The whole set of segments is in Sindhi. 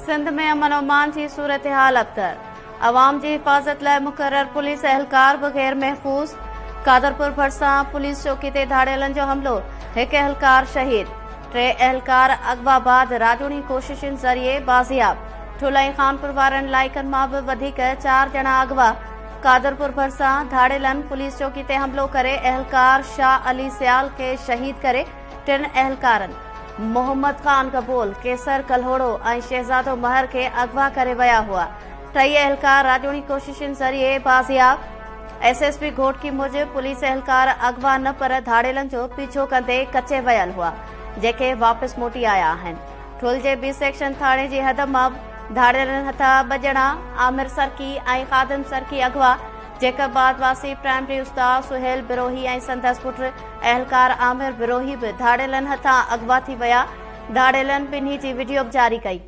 سنڌ ۾ امن امان جي صورتحال ابتر، عوام جي حفاظت لاء مقرر پوليس اهلڪار به غير محفوظ، قادرپور ڀرسان پوليس چوڪي تي ڌاڙيلن جو حملو، هڪ اهلڪار شهيد، ٽي اهلڪار اغوا بعد راڄوڻي ڪوششن ذريعي بازياب، ٺل ۽ خانپور وارن علائقن مان به وڌيڪ چار ڄڻا اغوا، قادرپور ڀرسان ڌاڙيلن پوليس چوڪي تي حملو ڪري اهلڪار شاهه علي سيال کي شهيد ڪري ٽن اهلڪارن محمد خان گبول، قيصر ڪلهوڙو ۽ شهزادو مهر کي اغوا ڪري ويا هئا. ٽئي اهلڪار راڄوڻي ڪوششن ذريعي بازياب. ايس ايس پي گهوٽڪي موجب پوليس اهلڪار اغوا نه پر ڌاڙيلن جو پيڇو ڪندي ڪچي ويل هئا، جيڪي واپس موٽي آيا آهن. ٺل جي بي سيڪشن ٿاڻي جي حد مان ڌاڙيلن هٿان ٻه ڄڻا عامر سرڪي ۽ خادم سرڪي اغوا، جيڪب آباد واسي پرائمري استاد سهيل بروهي ۽ سندس پٽ اهلڪار عامر بروهي به ڌاڙيلن هٿان اغوا ٿي ويا، ڌاڙيلن ٻنهي جي وڊيو به جاري ڪئي.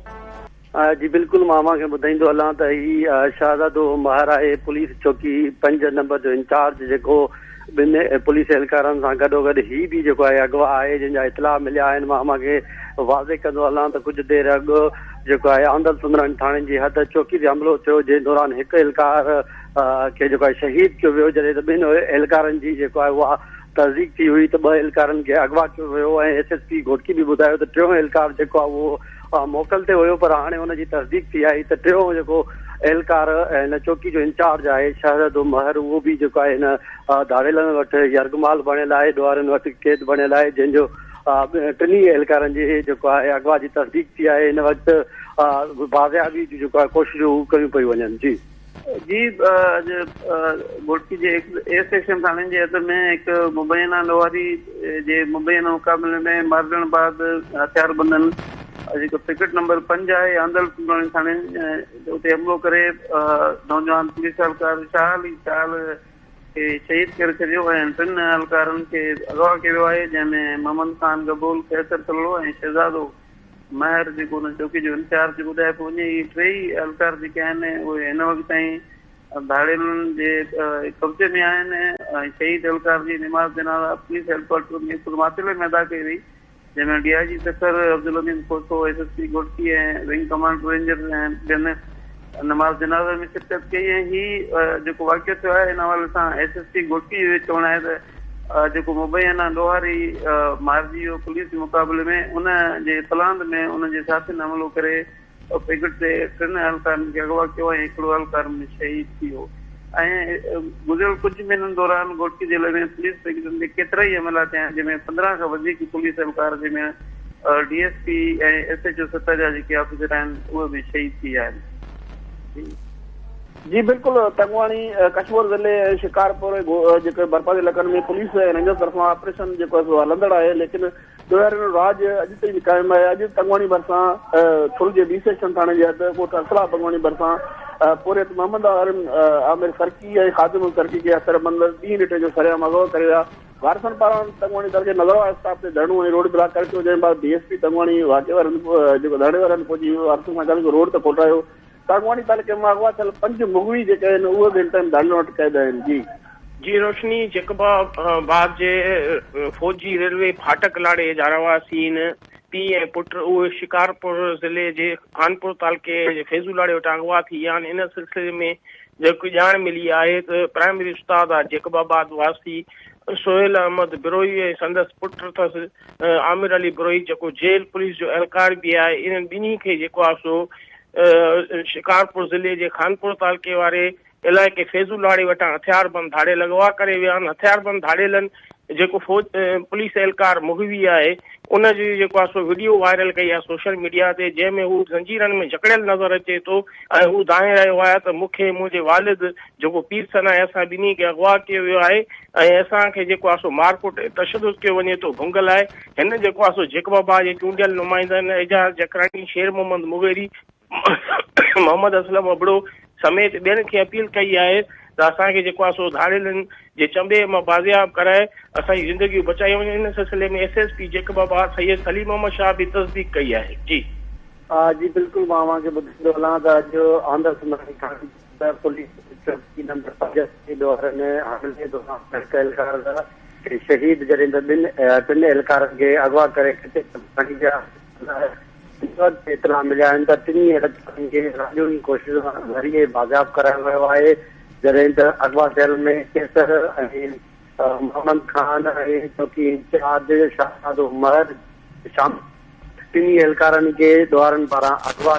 جي بلڪل مان اوهان کي ٻڌائيندو هلان ته هي شهزادو مهر آهي پوليس چوڪي پنج نمبر جو انچارج جيڪو ٻن پوليس اهلڪارن سان گڏوگڏ هي به جيڪو آهي اغوا آهي جنهن جا اطلاع مليا آهن مان اوهان کي واضح ڪندو هلان ته ڪجهه دير اڳ جيڪو آهي آندل سندراني ٿاڻي جي حد چوڪي تي حملو ٿيو جنهن دوران هڪ اهلڪار کي جيڪو آهي شهيد ڪيو ويو جڏهن ته ٻن اهلڪارن جي جيڪو آهي اها تصديق ٿي هئي ته ٻه اهلڪارن کي اغوا ڪيو ويو ۽ ايس ايس پي گهوٽڪي به ٻڌايو ته ٽيون اهلڪار جيڪو آهي اهو موڪل تي هيو پر هاڻي ان جي تصديق ٿي آهي ته ٽيون جيڪو اهلڪار هن چوڪي جو انچارج آهي شهزادو مهر اهو به جيڪو آهي هن ڌاڙيلن وٽ يرغمال بڻيل آهي ڏوهارين وٽ قيد بڻيل آهي جنهن جو ٽنهي اهلڪارن جي جيڪو آهي اغوا جي تصديق ٿي آهي هن وقت بازيابي جون جيڪو آهي ڪوششون ڪيون پيون وڃن جي. جي اڄ گهوٽڪي جي اي سيڪشن ٿاڻي جي حد ۾ هڪ مبينا ڏوهاري جي مبينا مقابلي ۾ مارجڻ بعد هٿياربندن جيڪو پڪٽ نمبر پنج آهي آندل سندراڻي ٿاڻي اتي حملو ڪري نوجوان پوليس اهلڪار شاهه علي سيال کي شهيد ڪري ڇڏيو ۽ ٽن اهلڪارن کي اغوا ڪيو ويو آهي جنهن ۾ محمد خان گبول، قيصر ڪلهوڙو ۽ شهزادو مهر جيڪو ان چوڪي جو انچارج ٻڌايو پيو وڃي اهي ٽيئي اهلڪار جيڪي آهن اهي هن وقت تائين ڌاڙيلن جي قبضي ۾ آهن ۽ شهيد اهلڪار جي نماز جنازه پوليس هيڊڪوارٽر ميرپور ماٿيلي ۾ ادا ڪئي وئي جنهن ۾ D I G Sukkur Abdul Aziz Khoso, S S P Ghotki ۽ wing commander ranger ۽ ٻين نماز جنازه ۾ شرڪت ڪئي ۽ هي جيڪو واقعو ٿيو آهي ان حوالي سان ايس ايس پي گهوٽڪي جو چوڻ آهي ته جيڪو مبينا ڏوهاري مارجي ويو پوليس جي مقابلي ۾ ان جي پلاند ۾ ان جي ساٿين حملو ڪري پيڪٽ تي ٽن اهلڪارن کي اغوا ڪيو ۽ هڪڙو اهلڪار ۾ شهيد ٿي ويو ۽ گذريل ڪجهه مهينن دوران گهوٽڪي ضلعي ۾ پوليس پيڪٽن تي ڪيترائي حملا ٿيا آهن جنهن ۾ 15 کان وڌيڪ پوليس اهلڪار جنهن ۾ D S P ۽ S H O سطح جا جيڪي آفيسر آهن اهي به شهيد ٿي ويا آهن. جي بلڪل تنگواڻي ڪشمور ضلعي ۽ شڪارپور جيڪي ڀرپاسي علائقن ۾ پوليس ۽ رينجرز طرفان آپريشن جيڪو آهي سو هلندڙ آهي ليڪن ڏوهارين جو راڄ اڄ تائين به قائم آهي اڄ تنگواڻي ڀرسان ٺل جي بي سيڪشن ٿاڻي جي حد ڳوٺ اصلاح تنگواڻي ڀرسان پورهيت محمد عامر سرڪي ۽ خادم سرڪي کي هٿياربند ڏينهن ڏٺي جو سرعام اغوا ڪري ويا وارثن پاران تنگواڻي تعلقي نظر اسٽاپ تي ڌرڻو هڻي روڊ بلاڪ ڪري ڇڏيو، جنهن بعد ڊي ايس پي تنگواڻي واقعي واري هنڌ جيڪو ڌرڻي واري هنڌ پهچي وارثن سان ڳالهيون ڪري روڊ ته کوٽرايو. تنگواڻي تعلقي مان اغوا ٿيل پنج مغوي جيڪي آهن اهي به هن ٽائيم ڌرڻي وٽ قيد آهن. جي. جي روشني جيڪب آباد جي فوجي ريلوي ڦاٽڪ لاڙي جا رهواسين پيء ۽ پٽ اهي شڪارپور ضلعي جي خانپور تعلقي جي فيضو لاڙي وٽان اغوا ٿي ويا آهن ان سلسلي ۾ جيڪي ڄاڻ ملي آهي ته پرائمري استاد جيڪب آباد واسي سهيل احمد بروهي ۽ سندس پٽ اٿس عامر علي بروهي جيڪو جيل پوليس جو اهلڪار به آهي انهن ٻنهي کي جيڪو آهي سو شڪارپور ضلعي جي خانپور تعلقي واري علائقي فيضو لاڙي وٽان هٿياربند ڌاڙيل اغوا ڪري ويا آهن هٿياربند ڌاڙيلن جيڪو فوج پوليس اهلڪار مغوي آهي ان جي جيڪو آهي سو وڊيو وائرل ڪئي آهي سوشل ميڊيا تي جنهن ۾ هو زنجيرن ۾ جڪڙيل نظر اچي ٿو ۽ هو دانهين رهيو آهي ته مون کي منهنجي والد جيڪو پير سن آهي اسان ٻنهي کي اغوا ڪيو ويو آهي ۽ اسان کي جيڪو آهي سو مارڪٽ تشدد ڪيو وڃي ٿو ڀنگ لاء هن جيڪو آهي سو جيڪب آباد جي چونڊيل نمائندن اعجاز جکراڻي شير محمد مغيري محمد اسلم ابڙو سميت ٻين کي اپيل ڪئي آهي ته اسان کي جيڪو آهي سو ڌاڙيلن جي چنبي مان بازياب ڪرائي اسان جي زندگيون بچايون وڃن ان سلسلي ۾ S S P Jacobabad Syed Saleem Ahmed Shah به تصديق ڪئي آهي جي. جي بلڪل مان اوهان کي ٻڌائيندو هلان ته اڄ آندر سندراڻي ٿاڻي جي پوليس چوڪي نمبر پنج تي ڏوهارين حملي دوران هڪ اهلڪار کي شهيد جڏهن ته ٻن ٽن اهلڪارن کي اغوا ڪري ڪچي کڻي ويا. هن وقت اطلاع مليا آهن ته ٽنهي اهلڪارن کي راڄوڻي ڪوششن ذريعي بازياب ڪرايو ويو آهي، جڏهن ته اغوا ٿيل ۾ قيصر ۽ محمد خان ۽ چوڪي انچارج شهزادو مهر شامل آهن. ٽنهي اهلڪارن کي ڏوهارين پاران اغوا